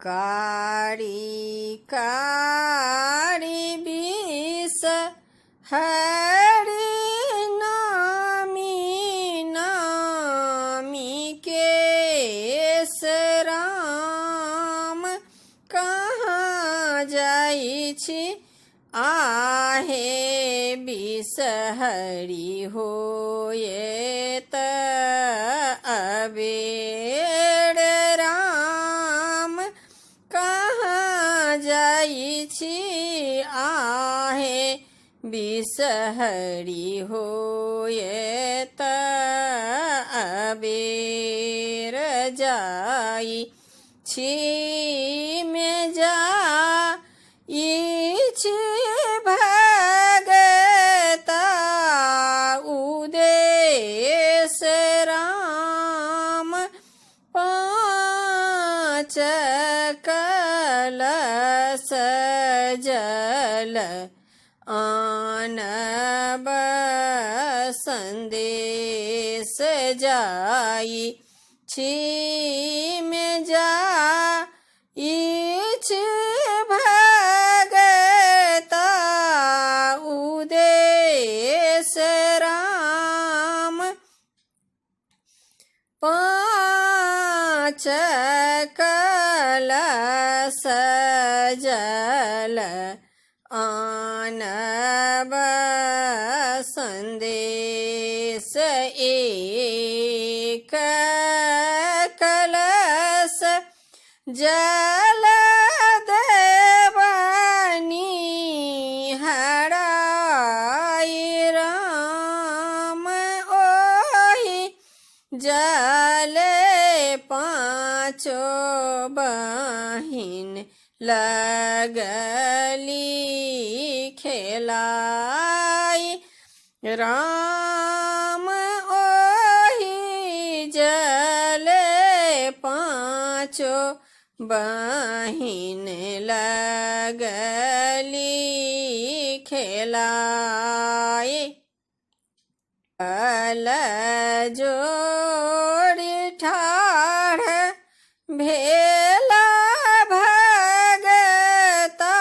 कारी कारी विष हरि नामी नामी केश राम कहाँ जाइ छी आहे विषहरि होयत अबेर राम कहाँ जाइ छी आहे विषहरि होयत अबेर जाइ छी मे जा छी भगता उदेश राम पाँच कलश जल आनब संदेश जाई छी मे जा छी भगता उदेश राम पाँच कलश जल आनब संदेश एक कलश जल देवनी हराई राम ओहि जल पाँचो बहिन लगली खेलाई राम ओहि जल पाँचो बहिन लगली खेलाई अल जोड़ी ठाढ़ भेला भगता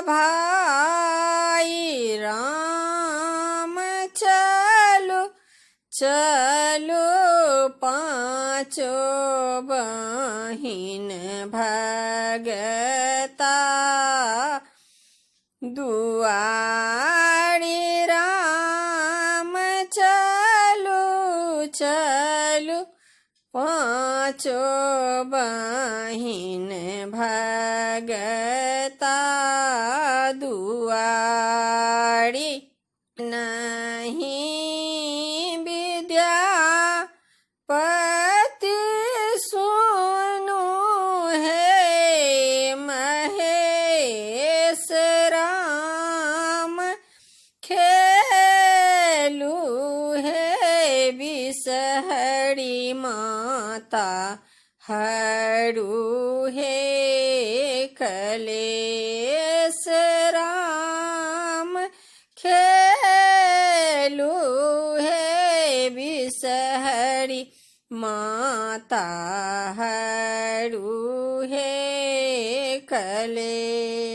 भाई राम चलू चलू पाँचो बहिन भगता दुआरी राम चलू चलू पाँचो बहिन भगता दुआरी नहीं विद्या पति सुनु हे महेश राम खेलू हे विषहरी माता हरू हे कलेश राम खेलू हे विषहरी माता हरू हे कलेश।